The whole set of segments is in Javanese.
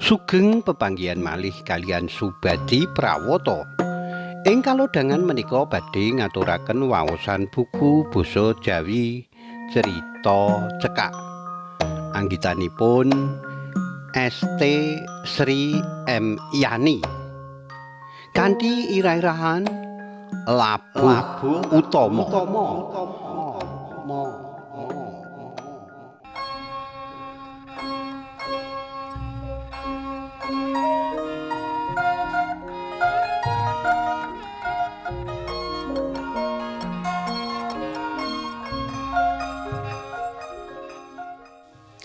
Sugeng pepanggihan malih kaliyan Subadi Prawata. Ing kalodhangan menika badhe ngaturaken waosan buku basa Jawi Crita Cekak. Anggitanipun ST Sri M Yani. Kanthi irah-irahan Labuh Utama.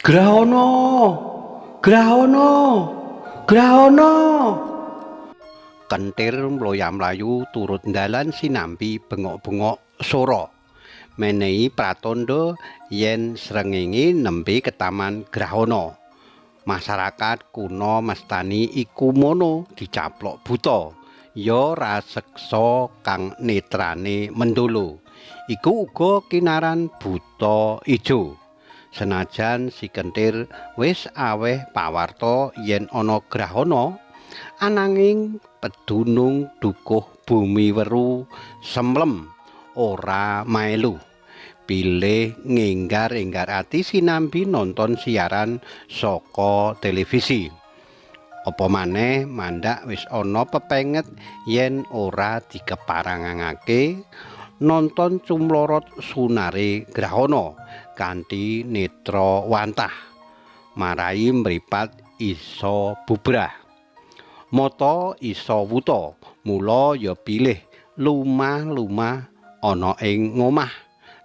Grahana, grahana, grahana. Kentir mloya-mlayu turut dalan sinambi bengok-bengok sora. Menehi pratandha yen srengenge nembe ketaman grahana. Masyarakat kuna mestani iku mono dicaplok buta. Ya raseksa kang netrane mendolo. Iku uga kinaran buta ijo. Senajan si Kentir wis aweh pawarta yen ana grahana, ananging pedunung dukuh Bumi Weru semlem ora melu. Pilih ngenggar-enggar ati sinambi nonton siaran saka televisi. Apa maneh mandak wis ana pepenget yen ora dikeparangake nonton cumlorot sunare grahana kanthi netra wantah, marai mripat iso bubrah, mata iso wuta. Mula ya pilih lumah-lumah ana ing ngomah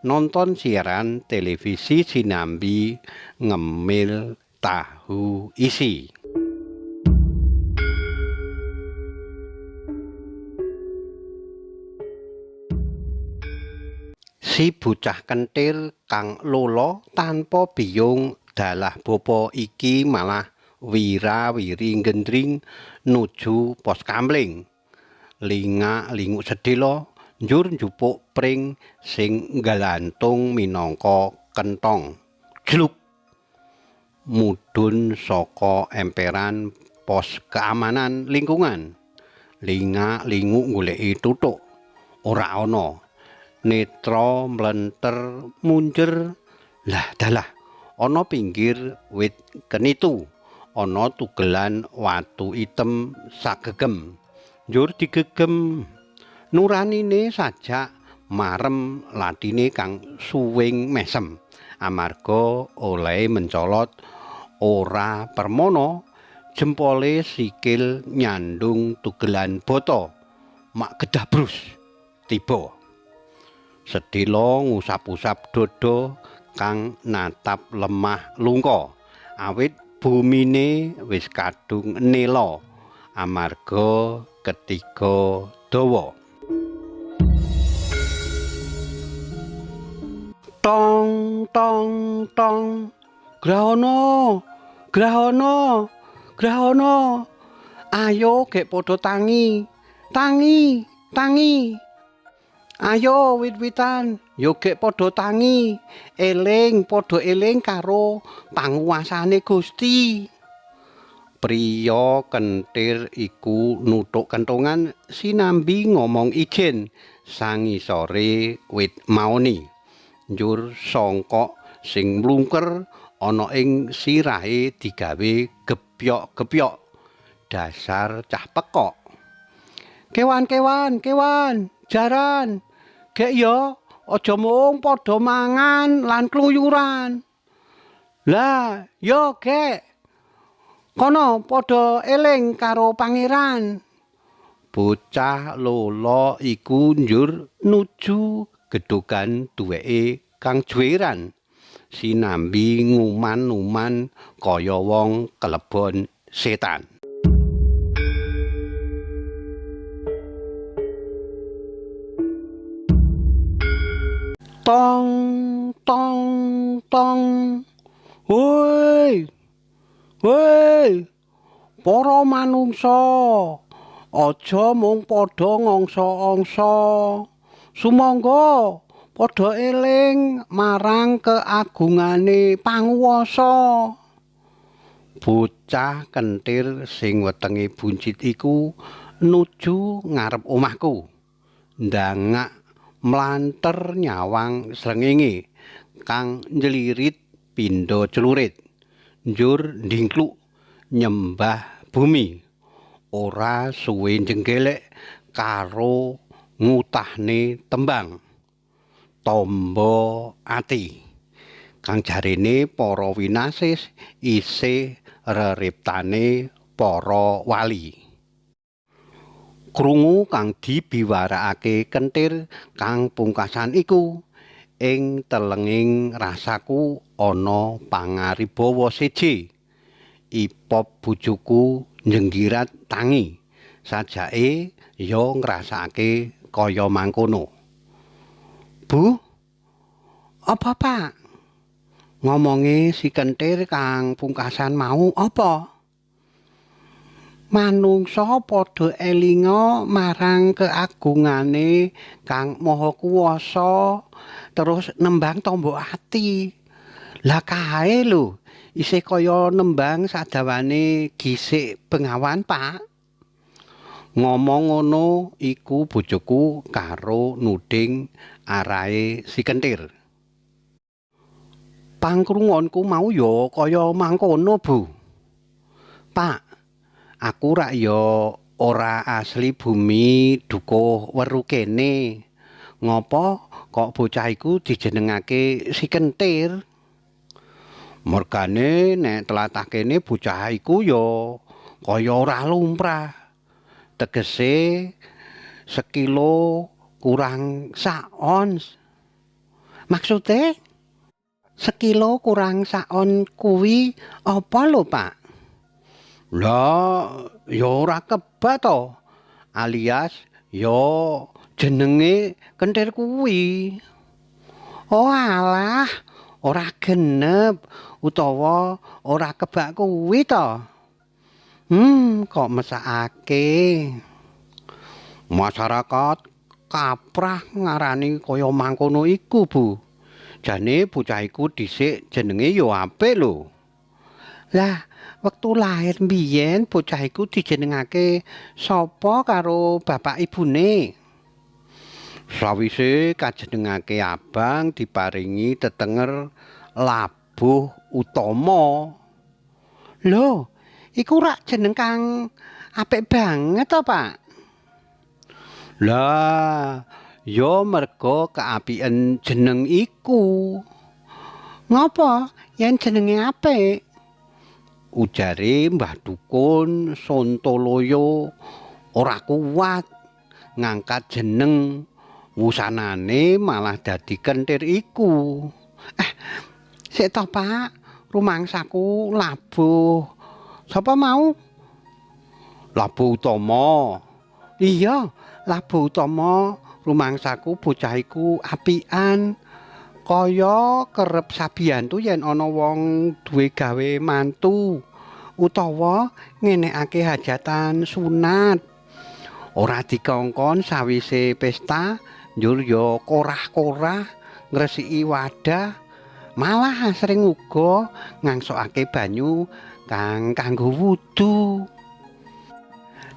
nonton siaran televisi sinambi ngemil tahu isi. Si bocah kentir kang lolo tanpa biyung dalah bapa iki malah wira-wiri gendring nuju pos kamling. Lingak-linguk sedhela njur njupuk pring sing nggalantung minangka kenthong. Jluk mudhun saka emperan pos keamanan lingkungan. Lingak-linguk goleki tutuk, ora ana. Netra mlenter munjer, lah dalah ana pinggir wit kenitu ana tugelan watu item sagegem. Njur digegem, nuranine sajak marem latine kang suwing mesem amarga olehe mencolot ora permana. Jempole sikil nyandung tugelan bata mak gedabrus tiba. Sedhela ngusap-usap dada kang natap lemah lungka awit bumine wis kadung nela amarga ketiga dawa. Tong tong tong, grahana, grahana, grahana. Ayo gek padha tangi, tangi, tangi. Ayo wit-witan, yo gek padha tangi, eling padha eling karo panguwasane Gusti. Priya kentir iku nuthuk kentongan sinambi ngomong ijen sangisore wit maoni. Njur songkok sing mlungker ana ing sirahe digawe gepyok-gepyok. Dasar cah pekok. Kewan-kewan, kewan, jaran. Gek yo, aja mung padha mangan lan kluyuran. Lah, yo gek. Kono padha eling karo pangeran. Bocah lolo iku njur nuju gedhogan duweke kang juweran. Sinambi nguman-uman kaya wong kelebon setan. Tong tong tong. Woi, woi, para manungsa, aja mung padha ngangsa-angsa. Sumangga padha eling marang keagungane panguwasa. Bocah kentir sing wetenge buncit iku nuju ngarep omahku. Ndangak mlanter nyawang srengenge kang njlirit pindha clurit. Njur ndingkluk nyembah bumi. Ora suwe njenggelek karo ngutahne tembang. Tamba ati. Kang jarene para winasis isih reriptane para wali. Krungu kang dibiwarakake kentir kang pungkasan iku, ing telenging rasaku ana pangaribawa siji. Ipop bojoku njenggirat tangi, sajake ya ngrasakake kaya mangkono. Bu, apa Pak? Ngomonge si kentir kang pungkasan mau apa? Manungsa padha elinga marang keagungane Kang Maha Kuwasa, terus nembang tamba ati. Lah kae lho, isih kaya nembang sadawane gisik Bengawan, Pak. Ngomong ngono iku bojoku karo nuding arahe si kentir. Pangkrungonku mau ya kaya mangkono, Bu. Pak, aku rak ya ora asli bumi Dukuh Weru kene. Ngopo kok bocah iku dijenengake si kentir? Mergane nek tlatah kene bocah iku ya kaya ora lumrah. Tegese sekilo kurang sak ons. Maksude sekilo kurang sak on kuwi apa lho, Pak? Lah, ya ora kebak to. Alias ya jenenge kentir kuwi. Oh alah, ora genep utawa ora kebak kuwi to. Kok mesakake. Masyarakat kaprah ngarani kaya mangkono iku, Bu. Jane bocah iku dhisik jenenge ya apik lho. Lah, wektu lahir mbiyen bocah iku dijenengake sapa karo bapak ibune? Sawise kajenengake abang diparingi tetenger Labuh Utama. Lho, iku rak jeneng kang apik banget to, Pak? Lah, ya merga keapiken jeneng iku. Ngopo yen jenenge apik? Ujare Mbah Dukun Sontoloyo ora kuat ngangkat jeneng, wusanane malah dadi kentir iku. Sik to, Pak, rumangsaku labuh. Sapa mau? Labuh Utama. Iya, Labuh Utama rumangsaku bocah iku apian. Kaya kerep sabiyantu yen ana wong duwe gawe mantu utawa ngenekake hajatan sunat. Ora dikongkon sawise pesta njur ya korah-korah ngresiki wadah, malah asring uga ngangsokake banyu kang kanggo wudu.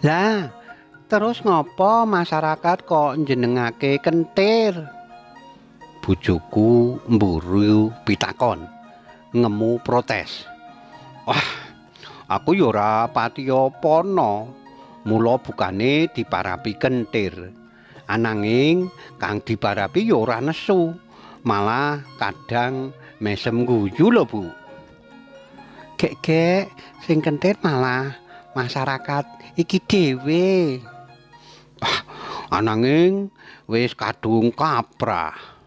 Lah, terus ngopo masyarakat kok njenengake kentir? Bojoku mburu pitakon, ngemu protes. Wah, aku ya ora patiya pana. Mula bukane diparapi kentir. Ananging kang diparapi ya ora nesu, malah kadang mesem guyu lho, Bu. Gek-gek sing kentir malah masyarakat iki dhewe. Ah, ananging wis kadung kaprah.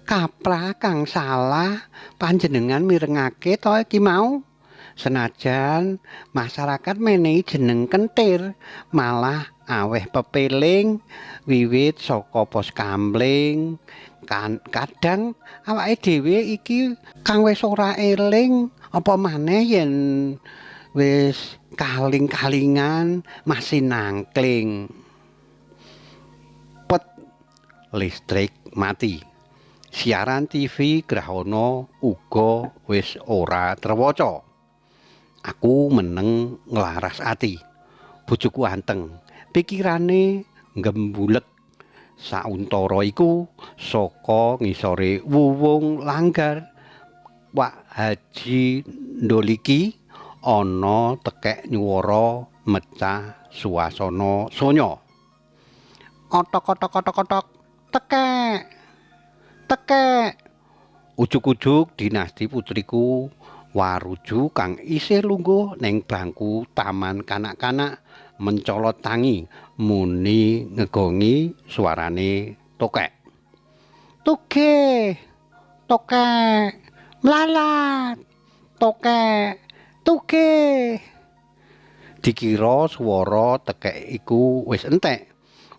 Kaprah kang salah panjenengan mirengake to iki mau. Senajan masyarakat menehi jeneng kentir, malah aweh pepeling wiwit saka pos kamling. Kan kadang awake dhewe iki kang wis ora eling, apa maneh yen wis kaling-kalingan masih nangkling. Pet listrik mati. Siaran TV Grahana uga wis ora trewaca. Aku meneng nglaras ati. Bojoku anteng, pikirane nggembulek. Sauntara iku saka ngisore wuwung langgar Pak Haji Ndoliki ana tekek nyuwara mecah suasana sonya. Otok otok otok otok, tekek tekek. Ujug-ujug dinasti putriku Waruju kang isih lungguh ning bangku taman kanak-kanak mencolot tangi muni ngegongi suarane tokek. Tuge, tokek, mlalat, tokek, tuge. Dikira swara tekek iku wis entek,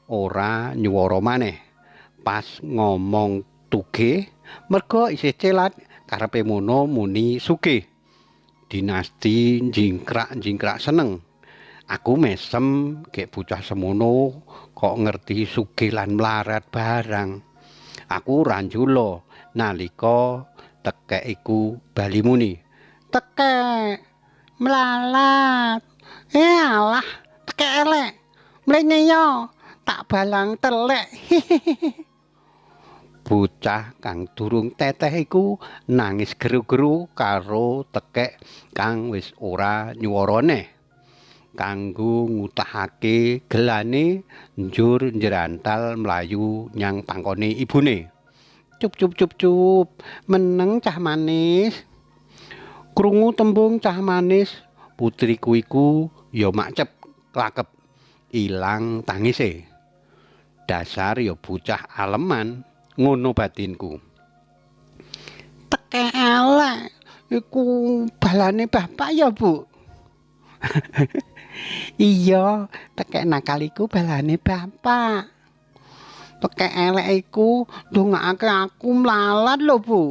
ora nyuwara maneh. Pas ngomong tuge, merga isih celat karepe mono muni sugih. Dinasti jingkrak-jingkrak seneng. Aku mesem gek bocah semono kok ngerti sugih lan mlarat barang. Aku ora njula nalika tekek iku bali muni. Tekek mlalat. Alah, tekek elek. Mrene yo tak balang telek. Bocah kang durung teteh iku nangis geru-geru karo tekek kang wis ora nyuwara neh. Kanggo ngutahake gelane njur njrantal mlayu nyang pangkone ibune. Cup cup cup cup, meneng cah manis. Krungu tembung cah manis, putriku iku ya makcep klakep, ilang tangise. Dasar ya bocah aleman, ngono batinku. Tekek elek iku balane bapak ya, Bu. Iya, tekek nakal iku balane bapak. Tekek elek iku ndongakake aku mlalat lho, Bu.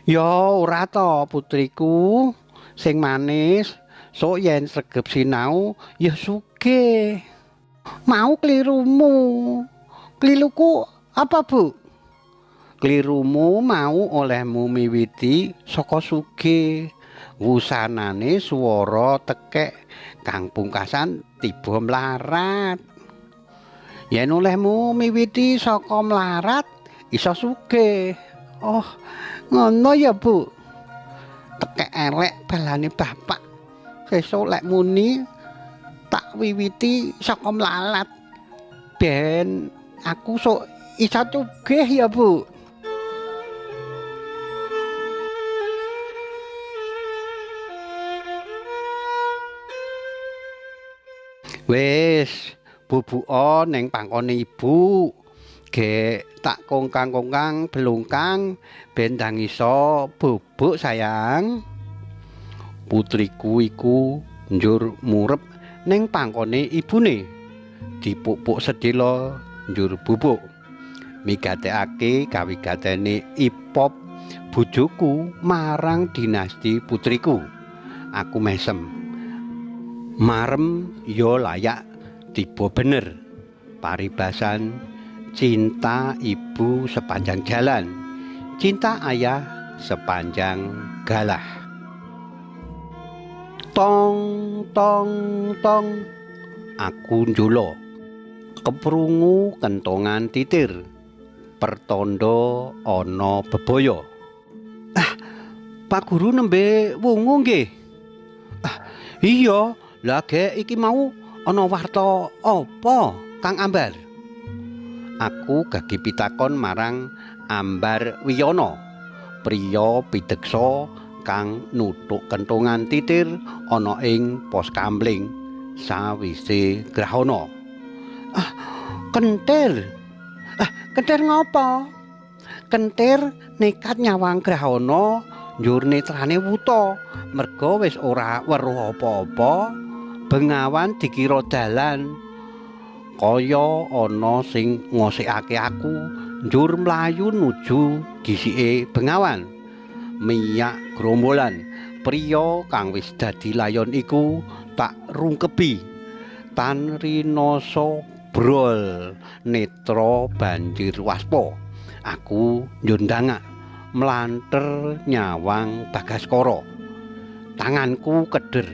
Ya ora to, putriku sing manis, sok yen sregep sinau ya sugih. Mau klirumu. Kliruku apa, Bu? Klirumu mau olehmu miwiti saka sugih. Wusanane swara tekek kang pungkasan tiba mlarat. Yen olehmu miwiti saka mlarat iso sugih. Oh, ngono ya, Bu. Tekek elek balane bapak. Sesuk lek muni tak wiwiti saka mlalat. Ben aku sok iso sugih ya, Bu. Wis, bubuka ning pangkone ibu. Gek tak kongkang-kongkang belungkang ben ndang iso bubuk sayang. Putriku iku njur murep ning pangkone ibune. Dipupuk sedhela njur bubuk. Migatekake kawigatene ipop bojoku marang dinasti putriku. Aku mesem. Marem ya layak tiba bener. Paribasan cinta ibu sepanjang jalan, cinta ayah sepanjang galah. Tong tong tong, aku njula. Keprungu kentongan titir, pertanda ana bebaya. Ah, Pak Guru nembe wungu nggih. Ah, iya, lha gek iki mau ana warta apa, Kang Ambar? Aku gagi pitakon marang Ambar Wiyono, priya pideksa kang nuthuk kentongan titir ana ing pos kamling sawise grahana. Ah, kentir. Ah, kentir ngopo? Kentir nekat nyawang grahana njur netrane wuta, merga wis ora weruh apa-apa. Bengawan dikira dalan. Kaya ana sing ngosikake aku njur mlayu nuju gisike bengawan. Miyak grombolan priya kang wis dadi layon iku tak rungkebi. Tan rinasa brol netra banjir waspa. Aku njur ndangak mlanter nyawang Bagaskara. Tanganku keder,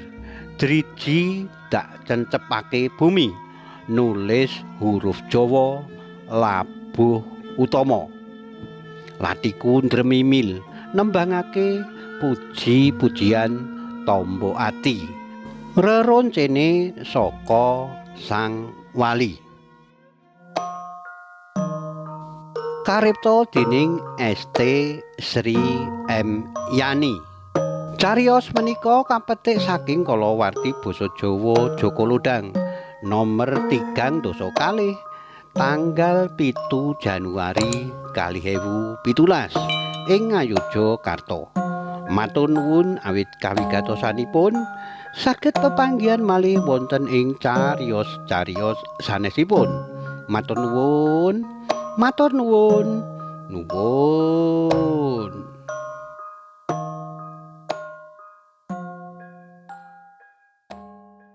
driji dak cencepake bumi, nulis huruf Jawa labuh utama. Latiku ndremimil nembangake puji-pujian tombo ati. Reroncene saka Sang Wali. Karipta dening ST Sri M Yani. Cariyos menika kapetik saking kalawarti basa Jawa Joko Lodang nomer 32 tanggal 7 Januari 2017 ing Ngayogyakarta. Matur nuwun awit kawigatosanipun, saged pepanggihan malih wonten ing cariyos-cariyos sanesipun. Matur nuwun, matur nuwun, nuwun.